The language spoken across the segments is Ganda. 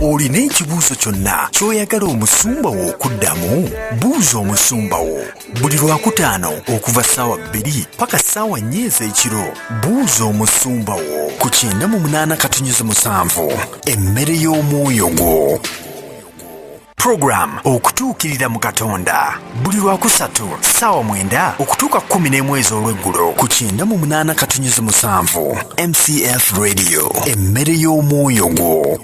Olina ekibuuzo kyonna ky'oyagala omusumba wo okuddamu? Buuza omusumba wo buli Lwakutaano okuva ssaawa 2 paka ssaawa 4 ez'ekiro. Buuza omusumba wo ku 98.7, emmere y'omwoyo gwo. Program Okutuukirira mu Katonda buli Lwakusatu ssaawa 9 okutuuka 11 ez'olweggulo ku 98.7 MCF Radio, emmere y'omwoyo gwo.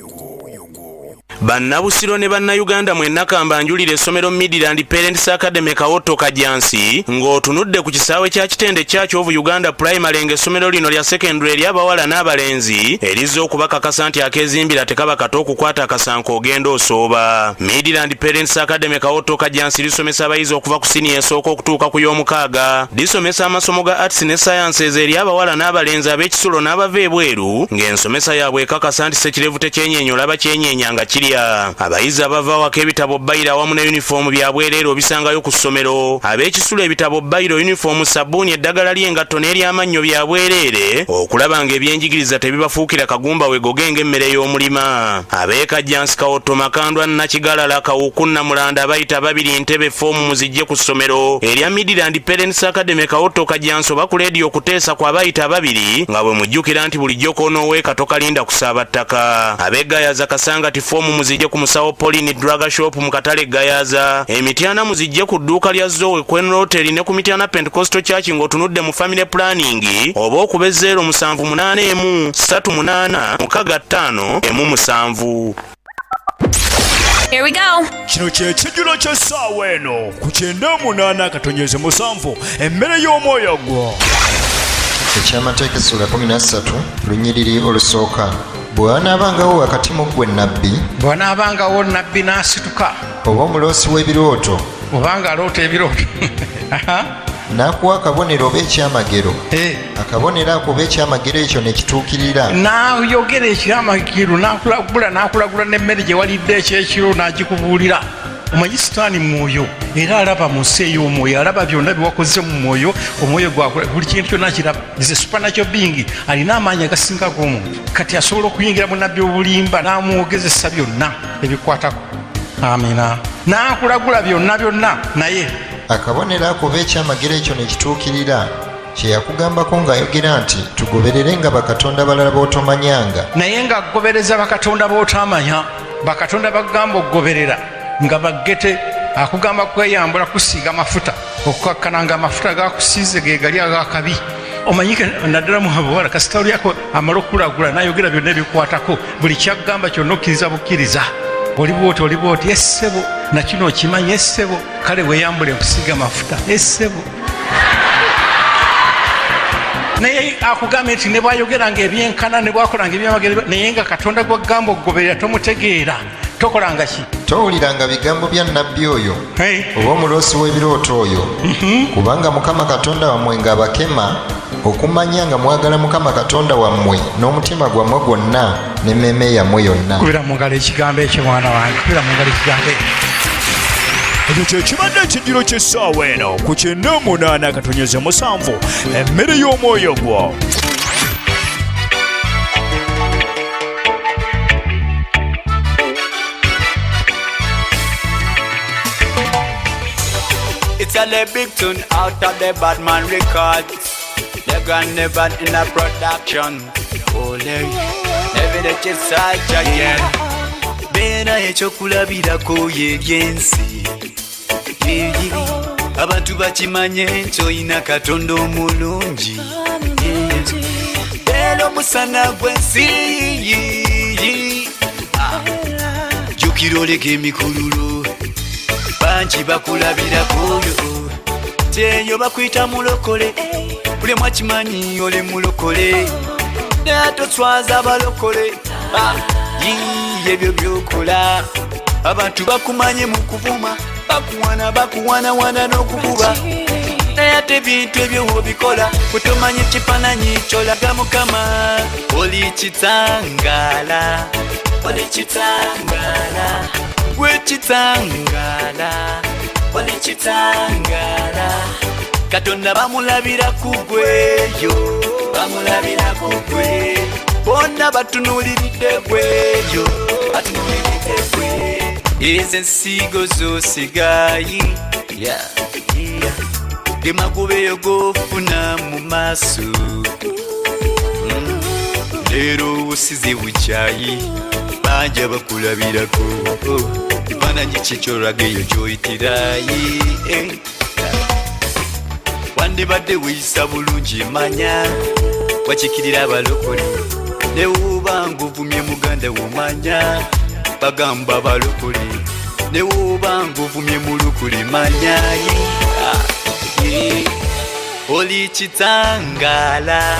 Bannabusiro ne Bannayuganda mwenna, kambanjulira essomero Midland Parents Academy, Kawotto, Kajjansi, ng'otunudde ku kisaawe kya Kitende Church of Uganda Primary, ng'essomero lino lya secondary eri abawala n'abalenzi, erizza okubakakasa nti akeezimbira tekaba kato, okukwata akasanko ogenda osooba. Midland Parents Academy, Kawotto, Kajjansi lisomesa abayizi okuva ku siniya esooka okutuuka ku y'omukaaga. Lisomesa amasomo ga arts ne sciences eri abawala n'abalenzi, ab'ekisulo n'abava ebweru, ng'ensomesa yaabwe ekakasa nti sekirevu tekyenyeenya, olaba kyenyeenya nga kirya. Abayizi abava awaka, ebitabo, bbayiro awamu ne yunifoomu bya bwereere, obisangayo ku ssomero. Ab'ekisulo, ebitabo, bbayiro, yunifoomu, sabbuuni, eddagala ly'engatto n'eryamannyo bya bwereere, okulaba ng'ebyenjigiriza tebibafuukira kagumba wegoge ng'emmere y'omulima. Ab'e Kajjansi, Kawotto, Makandwa, Nakigalala, Kawuku, Namulanda, abayita babiri Ntebe, foomu muzijje ku ssomero erya Midland Parents Academy, Kawotto, Kajjansi, oba ku leediyo Okuteesa kwa bayita ababiri, nga bwe mujjukira nti bulijjo koonooweeka tokalinda kusaaba ttaka. Ab'e Gayaza, Kasangati, foomu muzijje ku musawo Pauline Drug Shop mu katale Gayaza. Emityana muzijje ku dduuka lya Zoe Kwenrotel ne ku Mityana Pentecostal Church ng'otunudde mu family planning, oba okuba 0781 38 65 17. Here we go. Kino kye kijjulo ky'essaawa eno ku 98.7, emmere y'omwoyo gwo. Ekyamateeka essula 13, lunyiriri olusooka. Bwe wanaabangawo wakati mu ggwe nnabbi, Bw'anaabangawo nabbi n'asituka, oba omuloosi w'ebirooto, obanga aloota ebirooto. Aha. N'akuwa akabonero oba ekyamagero, akabonero ako oba ekyamagero ekyo ne kituukirira, N'ayogera ekyamagero, n'akulagula, n'akulagula n'emmere gye walidde ekyekiro n'agikubuulira. Omanyi Sitaani mwoyo, era alaba mu nsi ey'omwoyo, alaba byonna byewakoze mu mwoyo. Omwoyo gwakula buli kintu kyonna kiraba. Ze supernatural being, alina amaanyi agasinga ag'omuntu. Kati asobola okuyingira mu nabbi obulimba n'amwogezesa byonna ebikwatako. Amina. N'akulagula byonna byonna, naye akabonero ako oba ekyamagero ekyo ne kituukirira, kye yakugambako ng'ayogera nti, "Tugobererenga bakatonda balala b'otomanyanga," naye ng'agobereza bakatonda b'otamanya, bakatonda bagamba okugoberera nga baggete. Akugamba kweyambula, kusiiga mafuta, okukakkana nga amafuta gakusiize ge gali agakabi. Omanyi naddala mu abawala, kasita olyako amala okukulagula nayogera byonna ebikwatako, buli kyagamba kyonna okkiriza bukkiriza. Oli bwoti, oli bwoti, essebo nakino okimanyi, essebo kale weyambule nkusiiga mafuta, essebo. Naye akugambye nti ne bwayogeranga ebyenkana, ne bwakolanga ebyamagero, naye nga Katonda gwagamba okugoberera tomutegeera, tokolanga ki? Towuliranga bigambo bya nnabbi oyo Hey. oba omuloosi w'ebirooto oyo, kubanga Mukama Katonda wammwe ng'abakema okumanya nga mwagala Mukama Katonda wammwe n'omutima gwammwe gwonna n'emmeeme yammwe yonna. Kubira mu ngalo ekigambo ekyo, mwana wange, kubira mu ngalo ekigambo ekyo. Ekyo kye kibadde ekijjulo ky'essaawa eno ku 98.7, emmere y'omwoyo gwo. It's a the big tune out of the Badman Records. The grand never in a production. Ole, never the chisach again. Beera ekyokulabirako y'eryensi. Yeye, abantu bakimanye nti oyina Katonda omulungi. Beera omusana gw'ensi. Ah, jjukira oleka emikululo, bangi bakulabirakoyo teyo bakuyita mulokole, buli omu akimanyi oli mulokole, naye toswaza abalokole. Ah, yii, ebyo byokola abantu bakumanye mu kuvuma, bakuwana, bakuwanawana n'okukuba, naye ate ebintu ebyo wobikola bwetomanyi ekifaananyi kyolaga Mukama. Oli kitangala, oli kitangala, wekitangala, oli kitangala. Katonda bamulabira ku gweyo, bamulabira ku gwe, bonna batunuuliridde gweyo, batunuuliridde. Ezo ensigo z'osigayi, yeah. Gemagobeyo gofuna mu maaso. Leero osize bukyayi, banja bakulabirako. Ekifaananyi kyekyolaga eyo gyoyitirayi. Wandibadde weeyisa bulungi, manya wakikirira abalokole, newuba ng'ovumye muganda womanya bagamba balokole, newuba ng'ovumye mulukule manya. Oli kitangala,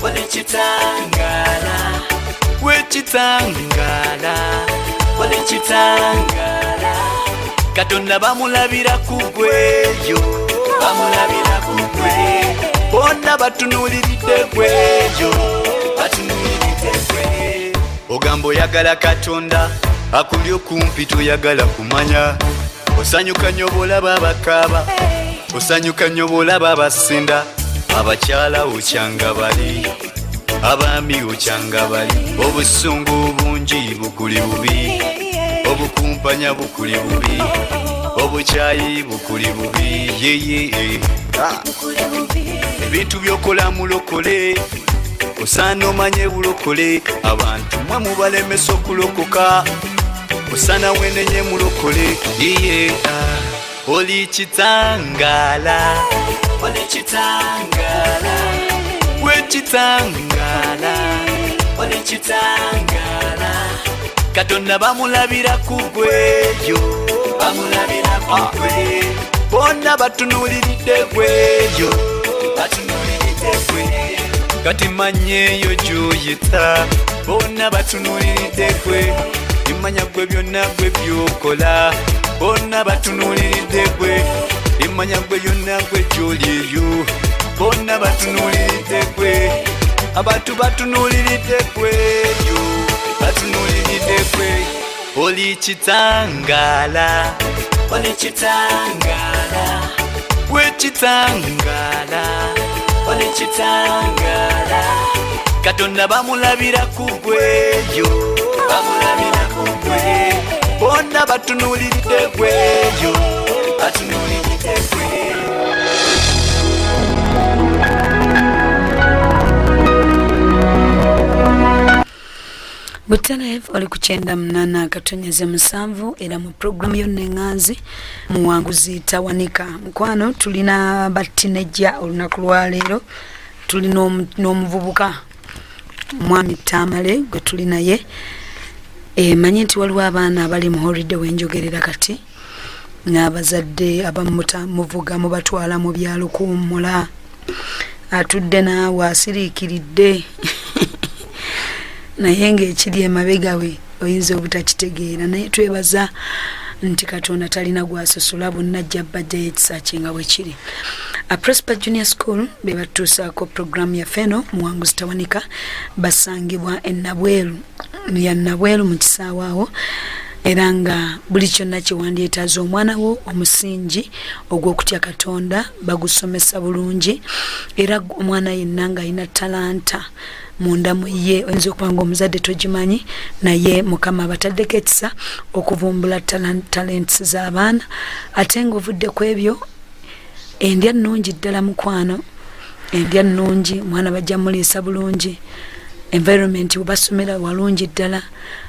oli kitangala, wekitangala, oli kitangala. Katonda bamulabira ku gweyo, bamulabira ku gwe, bonna batunuuliridde gweyo, batunuuliridde gwe. Ogamba oyagala Katonda akuli okumpi, toyagala kumanya. Osanyuka nnyo bw'olaba abakaaba, osanyuka nnyo bw'olaba abasinda. Abakyala okyanga bali, abaami okyanga bali. Obusungu bungi bukuli bubi, obukumpanya bukuli bubi, obukyayi bukuli bubi. Yeye ebintu byokola mulokole, osaana omanye bulokole. Abantu mwe mubalemesa okulokoka, osaana wenenye mulokole. Iye oli kitangala, oli kitangala, wekitangala, oli kitangala. Katonda bamulabira ku gweyo, bamulabira ku gwe, bonna batunuuliridde gweyo, batunuuliridde gwe. Kati manyeeyo gyoyita, bonna batunuuliridde gwe. Imanya gwe byonna gwe byokola, bonna batunuuliridde gwe. Imanya gwe byonna gwe gyolieyo, bonna batunuuliridde gwe. Abantu batunuuliridde gweyo, batunuuliridde gwe. Oli kitangala, oli kitangala, wekitangala, oli kitangala. Katonda bamulabira ku gweyo, bamulabira ku gwe, bonna batunuuliridde gweyo, batunuuliridde gwe. Butalev oli ku 98.7 era mu pulogulaamu yonna eŋŋanzi Muwanguzi Tawanika. Mukwano, tulina batinejja olunaku lwaleero, tulina n'omuvubuka Mwami Tamale gwe tuli naye. Manyi nti waliwo abaana abali mu holiday wenjogerera kati, n'abazadde abamu muvuga mubatwala mu byalo kuwummula, atudde naawe asiriikiridde naye ng'ekiri emabega we oyinza obutakitegeera. Naye twebaza nti Katonda talina gwasosola, bonna ajja bajjayo ekisa kye nga bwe kiri. A Prosper Junior School be batuusaako pulogulaamu yaffe eno Muwanguzi Tawanika. Basangibwa e Nabweru ya Nabweru mu kisaawe awo, era nga buli kyonna kyewandyetaaza omwana wo, omusingi ogw'okutya Katonda bagusomesa bulungi. Era omwana yenna ng'alina talanta munda mu ye, oyinza okuba nga omuzadde togimanyi, naye Mukama abataddeko ekisa okuvumbula talents z'abaana. Ate ng'ovudde ku ebyo, endya nnungi ddala mukwano, endya nnungi, omwana bajja muliisa bulungi, environment webasomera walungi ddala.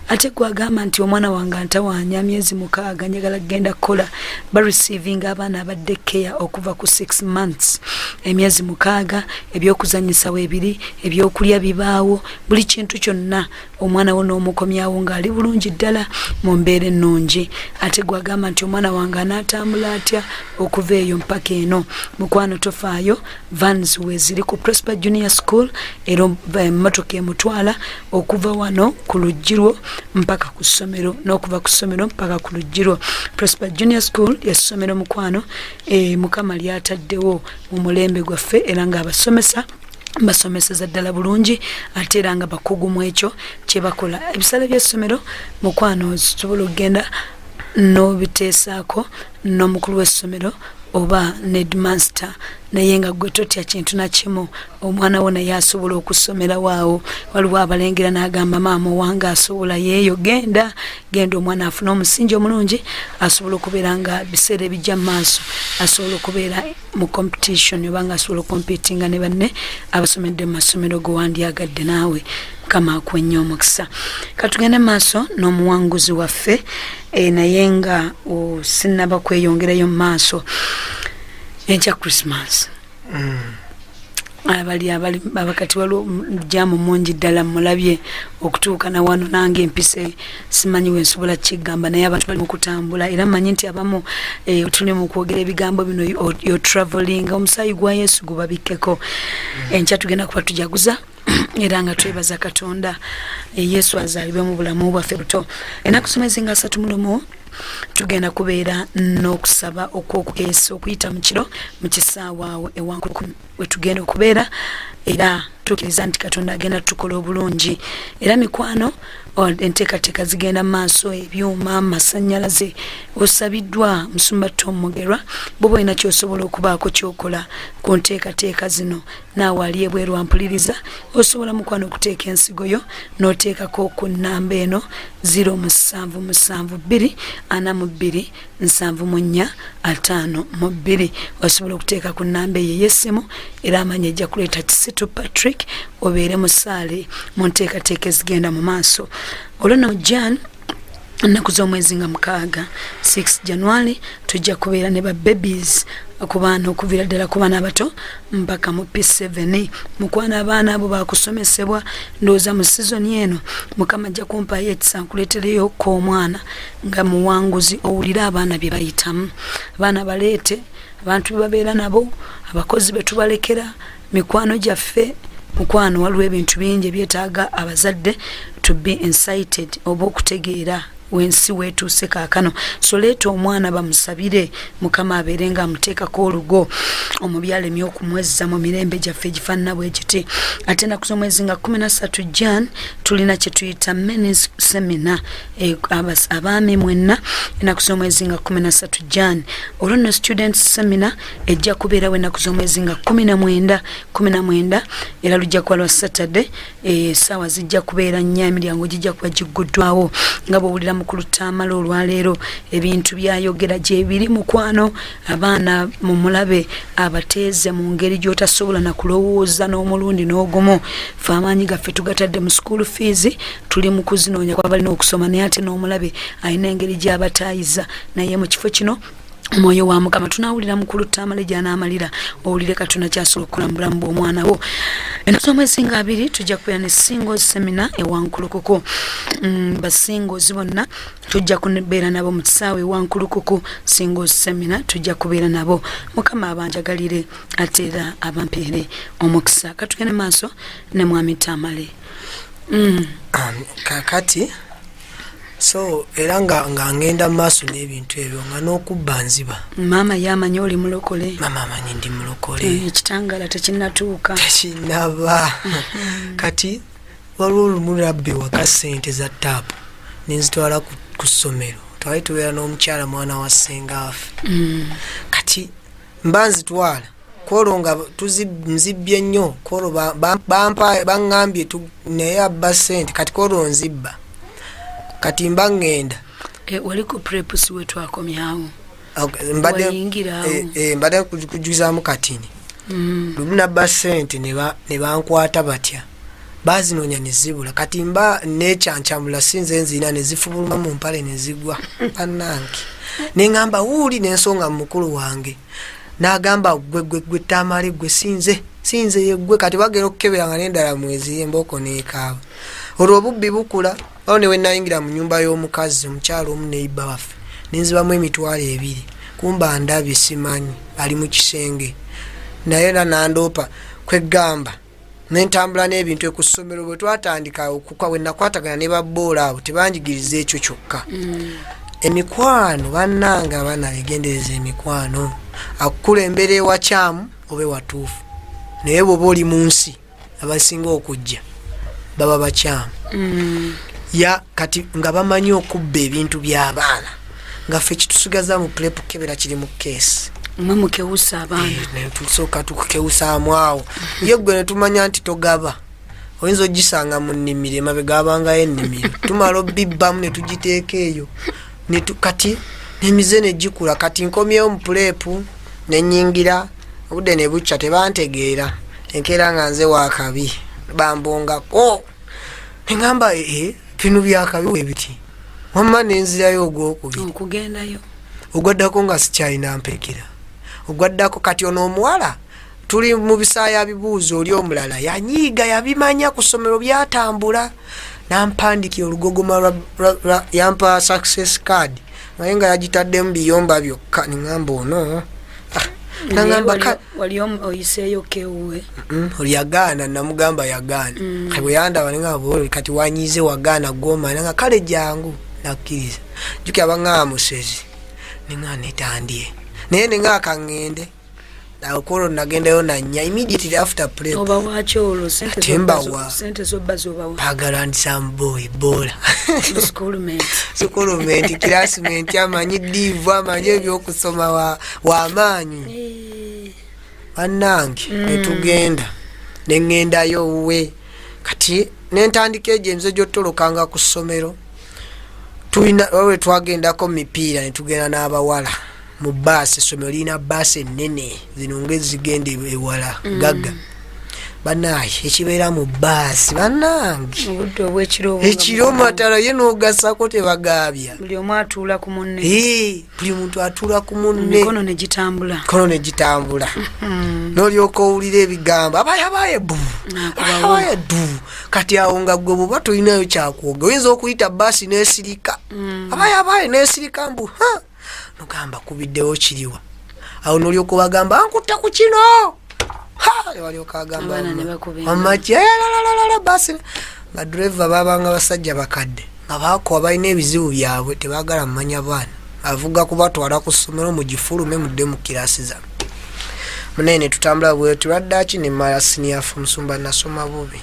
Ate gwagamba nti omwana wange antawaanya myezi 6, njagala kugenda kukola, bareceiving abaana abadde care okuva ku 6 months, emyezi 6. Ebyokuzanyisa weebiri, ebyokulya bibaawo, buli kintu kyonna, omwana wo n'omukomyawo ng'ali bulungi ddala mu mbeera ennungi. Ate gwagamba nti omwana wange anaatambula atya okuva eyo mpaka eno, mukwano tofaayo, vans weeziri ku Prosper Junior School, era emmotoka emutwala okuva wano ku luggi lwo mpaka ku ssomero, n'okuva ku ssomero mpaka ku luggi lwo. Prosper Junior School lyessomero mukwano, Mukama lyataddewo mu mulembe gwaffe, era ng'abasomesa basomeseza ddala bulungi, ate era nga bakugu mu ekyo kye bakola. Ebisale by'essomero mukwano osobola okugenda n'obiteesaako n'omukulu w'essomero. oba ne headmaster, naye nga gwe totya kintu nakimu. Omwana wo naye asobola okusomerawo awo. Waliwo abalengera n'agamba, maama owange asobola yeeyo, genda genda. Omwana afune omusingi omulungi, asobola okubeera nga biseera ebijja mu maaso asobola okubeera mu competition oba nga asobola okucompetinga ne banne abasomedde mu masomero gewandyagadde naawe. Mukama akuwe nnyo omukisa. Katugende maaso n'omuwanguzi waffe. Naye nga sinnaba kweyongerayo mu maaso, enkya Christmas. Abali abali abakati, waliwo jam mungi ddala mulabye okutuuka na wano. Nange empise simanyi wensobola kigamba, naye abantu bali mukutambula, era manyi nti abamu tuli mu kwogera ebigambo bino, yo traveling. Omusaayi gwa Yesu gubabikkeko. Enkya tugenda kuba tujaguza era nga twebaza Katonda, Yesu azaalibwe mu bulamu bwaffe buto. Ennaku z'omwezi nga 31 tugenda kubeera n'okusaba okw'okukeesa okuyita mu kiro mu kisaawe awo ewankuluku wetugenda okubeera, era tukkiriza nti Katonda agenda tukola obulungi. Era mikwano, enteekateeka zigenda mu maaso, ebyuma, amasanyalaze. Osabiddwa Musumba Tom Mugerwa, bwoba olina kyosobola okubaako kyokola ku nteekateeka zino, naawe ali ebweru ampuliriza, osobola mukwano okuteeka ensigo yo n'oteekako ku nnamba eno 0772 42 74 52. Osobola okuteeka ku nnamba eyo ey'essimu, era amanya ejja kuleeta Kisitu Patrick, obeere musaale mu nteekateeka ezigenda mu maaso. Olwo nno Jan ennaku z'omwezi nga 6, 6 January, tujja kubeera ne ba babies ku baana okuviira ddala ku baana abato mpaka mu P7. Mukwano, abaana abo bakusomesebwa. Ndowooza mu sizoni eno Mukama ajja kumpayo ekisa nkuleetereyo ko omwana nga muwanguzi, owulire abaana bye bayitamu. Abaana baleete, abantu bebabeera nabo, abakozi betubalekera, mikwano gyaffe. Mukwano, waliwo ebintu bingi ebyetaaga abazadde to be incited oba okutegeera wensi wetuuse kaakano. So leeta omwana bamusabire, Mukama abeere nga amuteekako olugo omubi alemye okumwezza mu mirembe gyaffe egifaanana bwe giti. Ate ennaku z'omwezi nga 13 Jan tulina kye tuyita men's seminar. Abaami mwenna, ennaku z'omwezi nga 13 Jan. Olwo nno student seminar ejja kubeerawo ennaku z'omwezi nga 19, 19, era lujja kuba lwa Saturday. Essaawa zijja kubeera 4, emiryango gijja kuba gigguddwawo. Nga bw'owulira mukulu Taamala olwaleero, ebintu byayogera gyebiri. Mukwano, abaana mumulabe abateeze mu ngeri gy'otasobola nakulowooza n'omulundi n'ogumu. Fe amaanyi gaffe tugatadde mu school fees, tuli mu kuzinoonya kuba balina okusoma, naye ate n'omulabe alina engeri gy'abataayiza. Naye mu kifo kino omwoyo wa Mukama tunawulira mukulu Tamale gyanaamalira, owulire Katonda kyasobola okukola mu bulamu bw'omwana wo. Ennaku z'omwezi nga 20 tujja kubeera ne singles seminar ewankulukuku. Basingles bonna tujja kubeera nabo mu kisaawe ewankulukuku. Singles seminar tujja kubeera nabo. Mukama abanjagalire ate era abampeere omukisa. Katugende maaso ne mwami Tamale. Kakati so era nga ngenda mu maaso n'ebintu ebyo nga n'okubba nziba. Maama yamanyi oli mulokole? Maama amanyi ndi mulokole. Ekitangala tekinnatuuka. Tekinaba. Kati waliwo olumu labba ewaka sente za taapu nenzitwala ku ssomero. Twali tubeera n'omukyala mwana wa ssenga waffe. Kati mba nzitwala kwolwo nga nzibbye nnyo kwolwo, baŋŋambye naye abba sente. Kati kwolwo nzibba, kati mba ŋŋenda. Wali ku preps we twakomyawo. Okay, mbadde Wayingirawo. Mbadde kujuzaamu katini. Lumu nabba sente ne bankwata batya, bazinoonya ne zibula. Kati mba nekyankyamula, sinze nzina, ne zifubuluma mu mpale ne zigwa. Bannange, neŋŋamba wuuli n'ensonga mu mukulu wange, n'agamba gwe gwe gwe Tamale, gwe, sinze, sinze yeggwe. Kati bagenda okukebera nga n'endala mwezi embooko n'ekaaba. Olwo obubbi bukula awo ne wenayingira mu nyumba y'omukazi, omukyalo omu neiba waffe, nenzibamu 20,000. Kumba ndabye, simanyi ali mu kisenge, naye era nandoopa. Kwegamba nentambula n'ebintu ku ssomero. Bwe twatandika okuka, bwe nakwatagana ne baboola abo, tebanjigiriza ekyo kyokka. Emikwano, bannange, abaana begendereza emikwano. Akukulembera ewakyamu oba ewatuufu, naye bw'oba oli mu nsi, abasinga okujja baba bakyamu. Ya kati nga bamanyi okubba ebintu by'abaana, nga ffe kitusigaza mu prep kebera kiri mu keesi. Mwe mukewusa abaana. Netusooka tukukewusaamu awo, ye gwe netumanya nti togaba, oyinza ogisanga mu nnimiro emabega, abangayo ennimiro, tumala obibbamu netugiteeka eyo. Kati nemize negikula. Kati nkomyewo mu prep, nenyingira, obudde ne bukya, tebantegeera. Enkeera nga nze wakabi, bambongako, neŋamba, ee, bino byakabi webiti. Wamma nenzirayo ogwokubiri. Okugendayo. Ogwaddako nga sikyalina mpekera, ogwaddako. Kati ono omuwala tuli mu bisaaya bibuuzo, oli omulala yanyiiga, yabimanya ku ssomero byatambula, nampandikira olugogoma yampa success card, naye nga yagitaddemu biyomba byokka. Niŋamba ono, ah, nangamba Wali oyiseeyo kewuwe? Yagaana, namugamba yagaana. Kati bwe yandaba nengamba, kati wanyiize, wagaana gwomanya nga kale jangu. Nakkiriza. Jukira baŋŋamba musezi, neŋŋamba netandye, naye neŋŋamba kaŋŋende awo. Kwolwo nagendayo nanya immediately after prep. Oba waki olwo sente? Tembawa. Sente zobba zobawa? Pagala ndi samboy bola. Schoolmate. Schoolmate, classmate, amanyi divu, amanyi ebyokusoma, wamaanyi bannange. Netugenda, neŋŋendayo we. Kati nentandika egyo emize gyotolokanga ku ssomero. Tulina wawe twagendako mipiira, netugenda n'abawala mu baasi. Essomero lirina baasi ennene zino ngaezigenda ewala. Gagga banaye ekibeera mu baasi, bannange. Obudde obwekiro obwo nga Ekiro, matala ye n'ogasako tebagaabya. Buli omu atuula ku munne. Ee, buli muntu atuula ku munne. Emikono ne gitambula. Mikono ne gitambula, n'olyoka owulira ebigambo, abaye abaye bu. Nakubawo. Abaye du. Kati awo nga gwe bwoba tolinayo kyakwoga, oyinza okuyita baasi nesirika, abaye abaye nesirika, mbu ha, nogamba kubiddewo kiriwa awo, nolyoka obagamba ankutta ku kino. Ha, walyoka agamba. Abaana ne bakuba engalo. Amaki lalalala baasi nga dureva babanga basajja bakadde nga bakowa, balina ebizibu byabwe, tebagala mumanya baana, avuga kubatwala ku ssomero, mugifulume mudde mu kirasi zammwe. Munaye netutambula bwetu lwaddaki, nemala senior four. Musumba, nasoma bubi,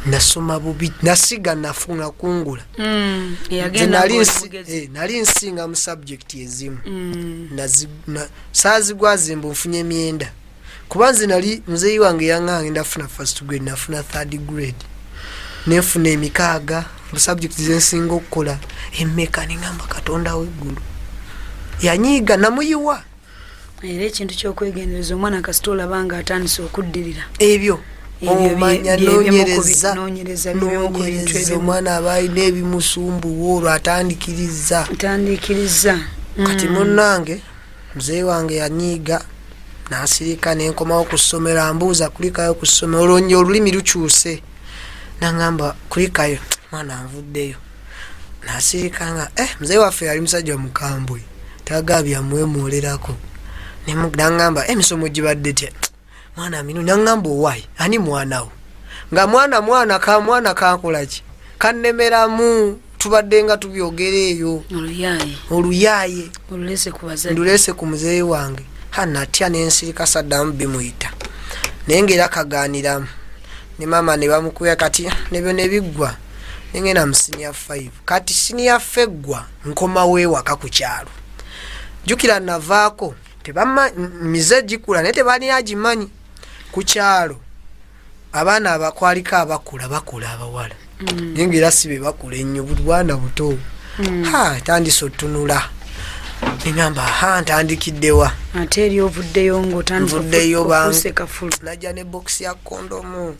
nasoma bubi, nasiga nafuna kungula. Nze Eyagenda nali ng'oli mugezi. nali nsinga mu subject ezimu. Saazigwa zimbu nfunye emyenda, kuba nze nali muzeeyi wange yaŋŋanga ngenda funa first grade, nafuna third grade, nenfuna 60 mu subject zensinga okukola emmeka. Neŋamba Katonda w'eggulu yanyiiga, namuyiwa. Era ekintu kyokwegendereza omwana, kasita olaba nga atandise okuddirira. Ebyo Ebyo omanya bye bimu ku noonyereza. Noonyereza, bye bimu ku bintu Noonyereza. ebimu. Omwana aba alina ebimusumbuwa, olwo atandikiriza. Ntandikiriza. Kati munnange, muzeeyi wange yanyiiga, nasirika, nenkomawo ku ssomero. Ambuuza, kulikayo ku ssomero, olwo nye olulimi lukyuse, naŋamba kulikayo mwana, nvuddeyo. Nasirika nga muzeeyi waffe yali musajja mukambwe, tagabya mwemwolerako. Naŋŋamba, emisomo gibadde tya mwana minu? Naŋŋamba, owaayi, ani mwanawo? Nga mwana mwana ka mwana kankolaki, kannemeramu, tubadde nga tubyogera eyo. Oluyaaye. Oluyaaye. Olulese ku bazadde. Ndulese ku muzeeyi wange. Ha, natya, nensirika, saddamu bimuyita, naye ngaera kaganiramu ne maama ne bamukubya. Kati nebyo nebiggwa, nengenda mu senior 5. Kati senior four eggwa, nkomawo ewaka ku kyalo. Jjukira navaako tebama mize gikula, naye tebalina gimanyi ku kyalo. Abaana abakwaliko abakula bakula abawala, naye ngaera si be bakula ennyo, buli bwana buto. Ha, tandise otunula, neŋamba, ha, ntandikiddewa? Ate eri ovuddeyo ngaotandika Nvuddeyo ofuuse kafulu. Najja ne bokisi ya kondomu,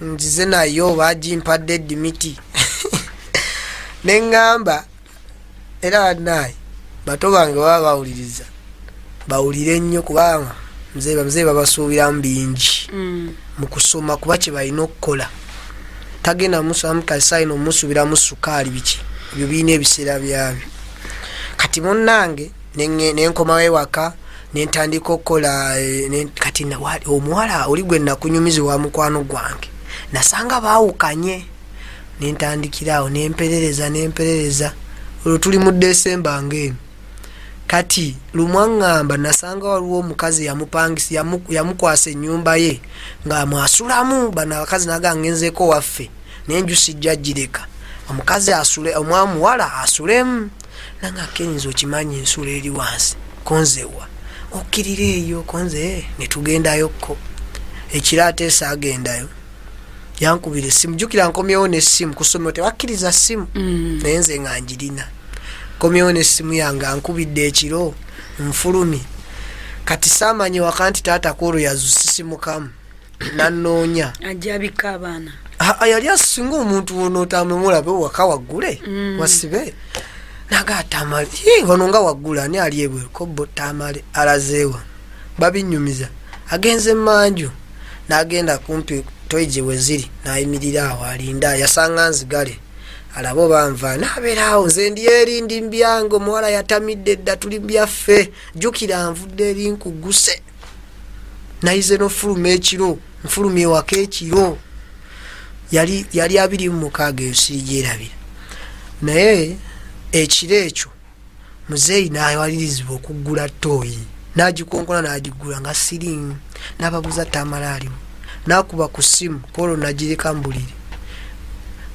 nzize nayo, bagimpadde edimiti. Neŋŋamba era bannaayi bato bange baba bawuliriza, bawulire nnyo, kubanga muzeeyi babasuubiramu bingi mu kusoma, kuba kye balina okukola tagenda musomamu kasaina omusuubiramu sukaali, biki ebyo birina ebiseera byabyo. Kati munnange, nenkomawo ewaka, nentandika okukola kati omuwala oli gwe nakunyumiza wa mukwano gwange, nasanga baawukanye. Nentandikira awo, nemperereza, nemperereza. Olwo tuli mu Desemba ngaeno. Kati lumu aŋŋamba nasanga waliwo omukazi yamupangisa, yamukwasa ennyumba ye nga mwasulamu bano abakazi. Naga ngenzeeko waffe, naye enju sijja gireka omukazi asule, omwamuwala asulemu. Nanga kenyinza okimanyi, ensula eri wansi konzewa. Okkirira eyo konze netugendayokko ekiro, ate saagendayo, yankubira essimu. Jjukira nkomyewo n'essimu ku ssomero, tebakkiriza ssimu, naye nze nga njirina. Nkomyewo n'essimu yange, ankubidde ekiro nfulumi. Kati saamanye waka nti taata kwolwo yazusisimukamu nanoonya. Ajja abikka abaana. Ah, yali asinga omuntu wonotamumulabe waka waggule, wasibe naga Tamale, "Yee, wano nga waggule, ani ali ebweru?" Kobo Tamale alazeewa, babinyumiza agenze manju, n'agenda kumpi toyi we ziri, n'ayimirira awo alinda. Yasanga nzigale, alabe oba nva, nabeera awo. Nze ndi eri, ndi mbyange, omuwala yatamidde dda, tuli byaffe. Jjukira nvudde eri nkuguse, nayize nofuluma ekiro, nfulumya ewaka ekiro. Yali 26, eyo sirigyerabira. Naye ekiro ekyo muzeeyi nawalirizibwa okuggula tooyi, nagikonkona, nagigula nga siriimu. Nababuuza, "Tamala alimu?" Nakuba ku ssimu kwolwo, nagireka mbuliri.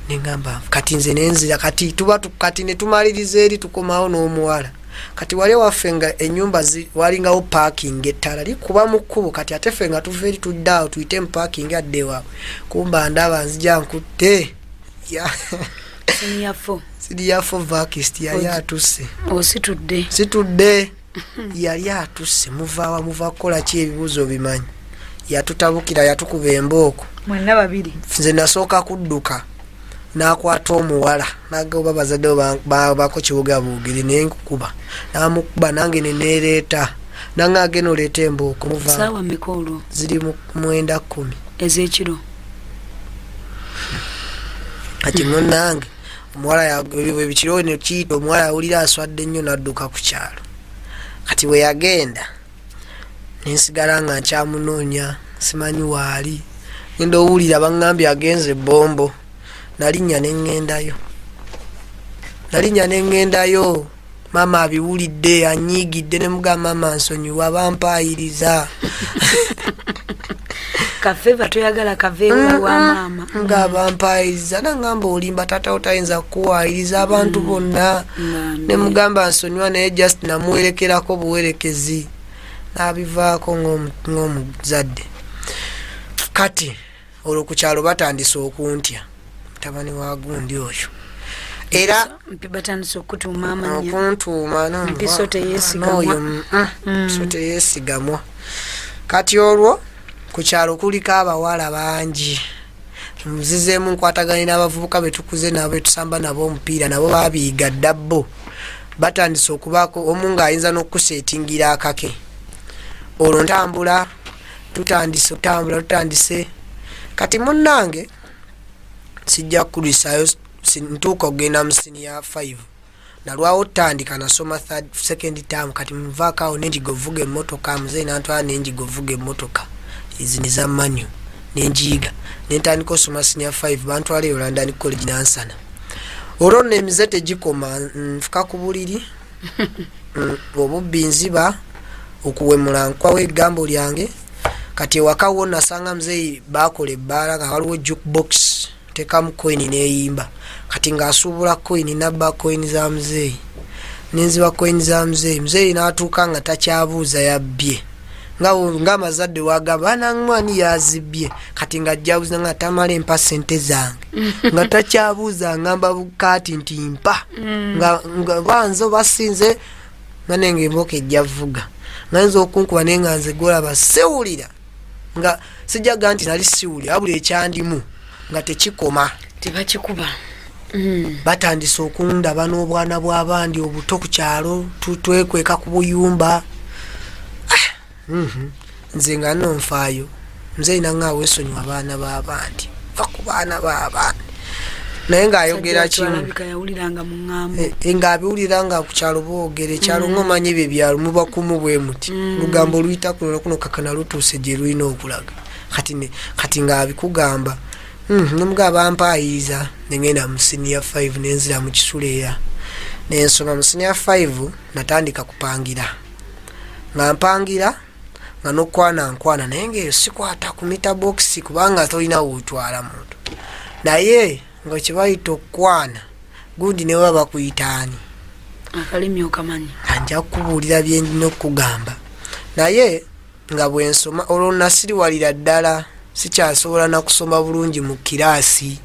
Neŋamba kati nze nenzira, kati tuba kati netumaliriza eri, tukomawo n'omuwala. Kati wali waffe nga enyumba walingawo parking, ettala likuba mu kkubo. Kati ate ffe nga tuva eri tudde awo tuyite mu parking adde ewaabwe. Kumba ndaba nzija nkutte. Senior four. Senior four vakist yali atuse. Ositudde. Situdde, yali atuse. Muvaawa? Muva kukola ki? Ebibuuzo bimanyi. Yatutabukira, yatukuba embooko. Mwenna babiri. Nze nasooka kudduka, nakwata omuwala, nagoba bazadde bako kibuga bugiri nenkukuba, namukuba nange nenereeta, nange agenda oleeta embooko. Muva Saawa mmeka olwo? Ziri mu 9:10. Ez'ekiro. Kati munange omuwala ekiro nekiyita, omuwala yawulira aswadde nnyo, nadduka ku kyalo. Kati bwe yagenda, nensigala nga nkyamunoonya, simanyi waali. Ngenda owulira baŋŋambye agenze Bombo. Nalinnya neŋŋendayo, nalinnya neŋŋendayo. Maama abiwulidde, anyiigidde. Nemugamba, "Maama, nsonyiwa, bampaayiriza." Kafeva toyagala kaveewa wa maama. Nga bampaayiriza, naŋŋamba, "Olimba, taatawo tayinza kukuwaayiriza abantu bonna." Bambi. Nemugamba nsonyiwa, naye just namuwerekerako buwerekezi, nabivaako ng'omuzadde. Kati olwo ku kyalo batandise okuntya, mutabani wa gundi oyo era. Mpi batandise okutuuma amanya. Okuntuuma. Mpiso teyeesigamwa. N'oyo, mpiso teyeesigamwa. Kati olwo ku kyalo kuliko abawala bangi, nzizeemu nkwatagane n'abavubuka betukuze nabo, betusamba nabo omupiira, nabo babiyiga dda. Bo batandise okubaako omu ng'ayinza n'okuseetingira akake. Olwo ntambula, tutandise otambula, tutandise. Kati munnange sijja kukulisaayo, ntuuka okugenda mu senior 5, nalwawo otandika nasoma third, second term. Kati nvaako awo nenjiga ovuga emmotoka. Muzeeyi nantwala nenjiga ovuga emmotoka ezini za manual, nenjiyiga, nentandika osoma senior 5. Bantwala eyo London College Nansana. Olwo nno emize tegikoma, nfuka ku buliri, obubbi nziba, okuwemula nkwawo eggambo lyange. Kati ewaka wo nasanga muzeeyi bakola ebbaala nga waliwo jukebox, tekamu coin neyimba. Kati ng'asuubula coin, nabba coin za muzeeyi, nenziba coin za muzeeyi. Muzeeyi n'atuuka nga takyabuuza yabbye, ng'amazadde wagamba anamwani yazibye. Kati ng'ajjabuza nga tamala empa sente zange, nga takyabuuza, ngamba bukaati nti mpa, nga banze basinze nga nenge emboka ejja vuga, nga nza okunkuba, naye nga nze golaba siwulira, nga sijjaga nti nali siwulira, wabula ekyandimu nga tekikoma. Tebakikuba. Batandise okundaba n'obwana bw'abandi obuto ku kyalo, twekweka ku buyumba. Ah. Nze nga nno nfaayo, nze ina nga weesonyiwa abaana b'abandi, va ku baana b'abandi, naye ng'ayogera kimu. Alabika yawuliranga mu ŋŋambo. Eh, eh, ng'abiwulira nga ku kyalo boogera ekyalo, ng'omanyi ebyo ebyalo muba kumu bwe muti, lugambo luyita kuno kuno kakana lutuuse gye lulina okulaga. Kati ng'abikugamba, nemugaa bampaayiriza, nengenda mu senior 5, nenzira mu kisulo era nensoma mu senior 5. Natandika kupangira, nga mpangira nga nokwana nkwana, naye ngaeyo sikwata ku meter box kubanga tolina wootwala muntu, naye nga kyebayita okukwana gundi newe bakuyitaani. Akalimi okamanyi. Nja kukubuulira byendina okukugamba. Naye nga bwensoma olwo nasiriwalira ddala, sikyasobola nakusoma bulungi mu kiraasi,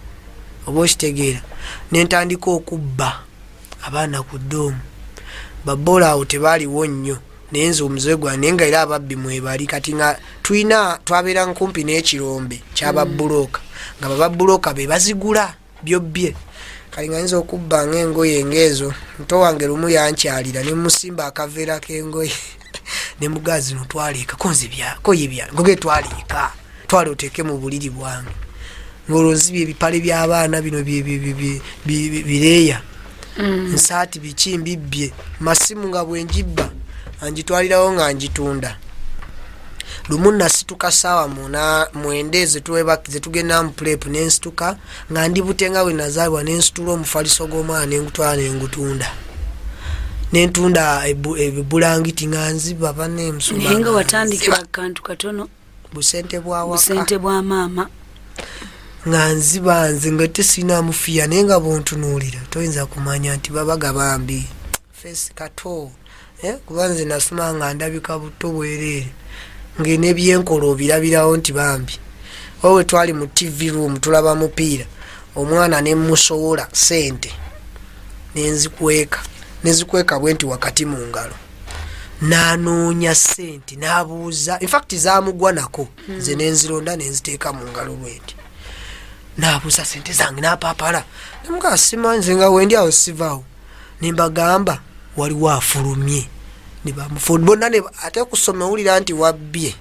oba okitegeera, nentandika okubba abaana ku ddoomu. Babola awo tebaaliwo nnyo, naye nze omuze gwange, naye nga era ababbi mwebali. Kati nga tulina twabeera nkumpi n'ekirombe kyababulooka, nga bababulooka be bazigula byobbye. Kati nga nyinza okubba ngaengoye ngaezo. Muto wange lumu yankyalira, nemusimba akaveera k'engoye, nemugaa zino twaleeka konzibyakoyibya ngoge twaleeka, twala oteeke mu buliri bwange. Ng'olwo nzibya ebipale by'abaana bino bireeya, nsaati, biki, mbibbye masimu, nga bwenjibba angitwalirawo nga ngitunda. Lumu nasituka saawa 9 zetugenda mu prep, nensituka nga ndi bute nga bwe nazaalibwa, nensitula omufaliso gw'omwana nengutwala nengutunda, nentunda ebibulangiti nga nziba banemusumba. Naye nga watandikira kantu katono. Busente bwawaka. Busente bwa maama. Nga nziba nze nga tesinamu fiya, naye nga bwontunuulira toyinza kumanya nti babaga bambi face kato, eh, kuba nze nasoma nga ndabika buto bwereere, ngaenebyenkola obirabirawo nti bambi. Owe twali mu TV room tulaba mupiira, omwana nemusowola sente nenzikweka, nezikweka bwe nti wakati mu ngalo, nanoonya sente nabuuza, infact zamugwa nako. Nze nenzironda nenziteeka mu ngalo bwenti, nabuuza sente zange, napapala, nemugaa simanyi nze nga wendi awo sivaawo. Nembagamba waliwo afulumye, bonna ate kusoma owulira nti wabbye,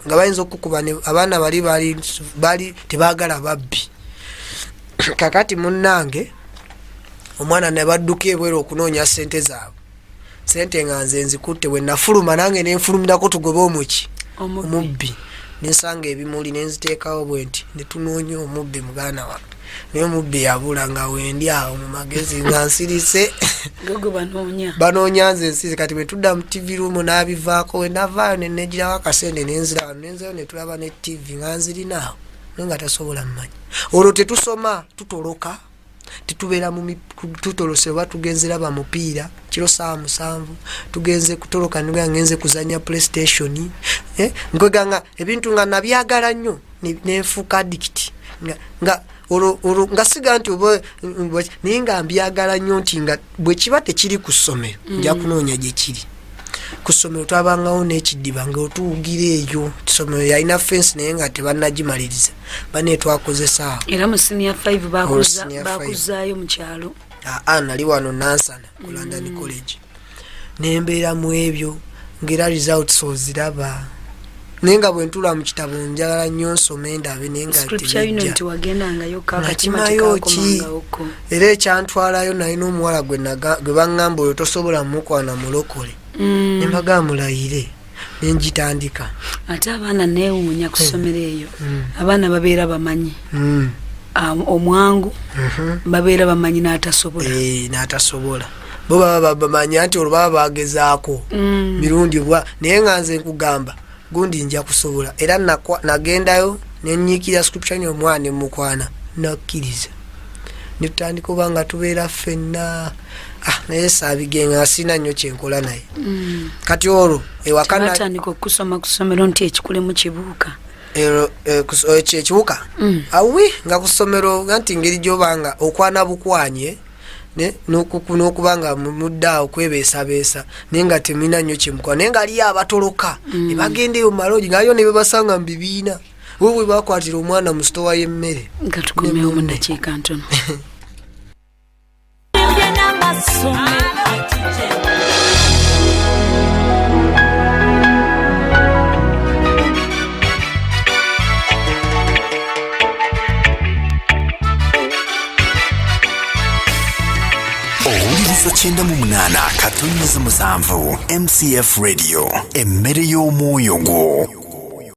nga bayinza okukuba. Abaana bali bali tebagala babbi. Kakati munnange omwana nebadduka ebweru okunoonya sente zaabwe, sente nga nze nzikutte. Bwe nafuluma nange nenfulumirako tugobe omuki omubbi, nensanga ebimuli nenziteekawo bwe nti, netunoonya omubbi, muganda wange, naye omubbi yabula. Nga wendi awo mu magezi nga nsirise. Gogo banoonya. Banoonya, nze nsirise. Kati bwe tudda mu TV room n'abivaako, we navaayo nenegirawo akasente, nenzira wano, nenzirayo netulaba ne TV nga nzirinaawo, naye nga tasobola mmanya. Olwo tetusoma, tutoloka, tetubeera mu tutolose oba tugenze laba mupiira kiro saawa 7, tugenze kutoloka, nga ngenze kuzanya PlayStation, eh, nkwega nga ebintu nga nabyagala nnyo, nenfuuka addict, nga olwo nga siga nti oba naye nga mbyagala nnyo, nti nga bwe kiba tekiri ku ssomero nja kunoonya gye kiri. Ku ssomero twabangawo n'ekidiba nga otuwugira eyo. Ssomero yalina fensi naye nga tebannagimaliriza, bane twakozesa awo. Era mu senior 5? Olwo senior five. Bakuzaayo mu kyalo? Aa, nali wano Nansana ku London College, nembeera mu ebyo ngaera results oziraba, naye nga bwe ntula mu kitabo njagala nnyo nsome ndabe, naye nga Scripture Union. tebijja. Tiwagendangayo kakatima? Nakimayo ki? Tekakomangawoko. Era ekyantwalayo, naye n'omuwala gwe baŋŋamba oyo tosobola mukwana mulokole, nembaga mulayire, nengitandika. Ate abaana neewuunya ku ssomero eyo, abaana babeera bamanyi. Omwangu babeera bamanyi n'atasobola. Eh, n'atasobola bo baba bamanya nti olwo baba bagezaako mirundi bwa, naye nga nze nkugamba gundi nja kusobola. Era nagendayo nenyiikira Scripture Union, omwana nemukwana nakkiriza, netutandika oba nga tubeera ffenna. Ah, naye saabigenga, sirina nnyo kyenkola naye. Kati olwo ewaka Tebatandika okusoma ku ssomero nti ekikulemu kibuuka? Ekyo ekiwuka awi nga ku ssomero nga nti ngeri gyobanga okwana bukwanye n'okuba nga mudde awo kwebeesabeesa, naye nga temulina nnyo kyemukwana, naye nga aliyo abatoloka ne bagenda eyo mumalogi, nga aliyo ne bebasanga mu bibiina, we bwe bakwatira omwana mu sitowa y'emmere. Nga tukomewo mu ddakiika ntono. N'amasomero. Owuliriza 98.7 MCF Radio, emmere y'omwoyo gwo.